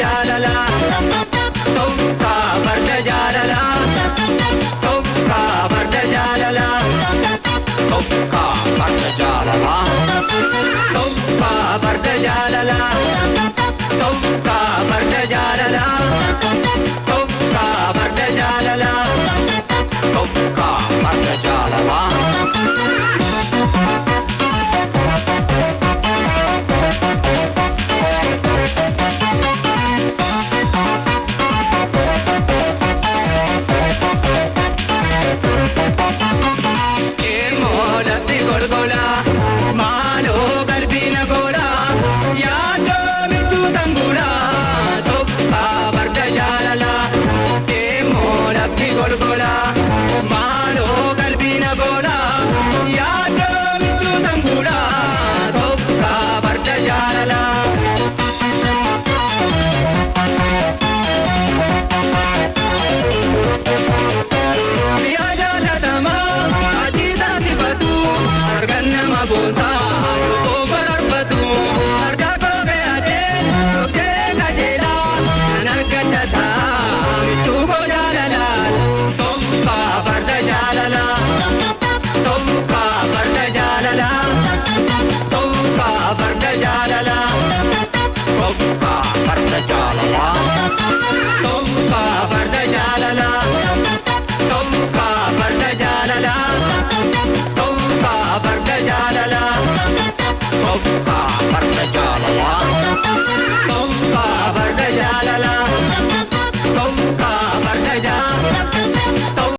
jaalalaa. Tokkaa farda jaalalaa. Tokkaa farda jaalalaa. Tokkaa farda jaalalaa. Tokkaa farda jaalalaa. Tokkaa farda jaalalaa. Tokkaa farda jaalalaa. Tokkaa farda jaalalaa. Moolatti golgolaa maaloo qalbii na goolaa yaadoo michuu tanguulaa tokkaa farda jaalalaa. Moolatti golgolaa maaloo qalbii na goolaa yaadoo michuu tanguulaa tokkaa farda jaalalaa. Mi'a jaalatamaa adii taasifatu argan nama boonsaa lubbuu bararfatu argaa koo fe'atee dhoksee qajeelaa nan argadha taa michuu koo jaalalaa. Tokkaa farda jaalalaa. Tokkaa farda jaalalaa. Tokkaa farda jaalalaa. Tokkaa farda jaalalaa. Tokkaa farda jaalalaa. Tokkaa farda jaalalaa. Tokkaa farda jaalalaa. Tokkaa farda jaalalaa. Tokkaa farda jaalalaa. Tokkaa farda jaalalaa.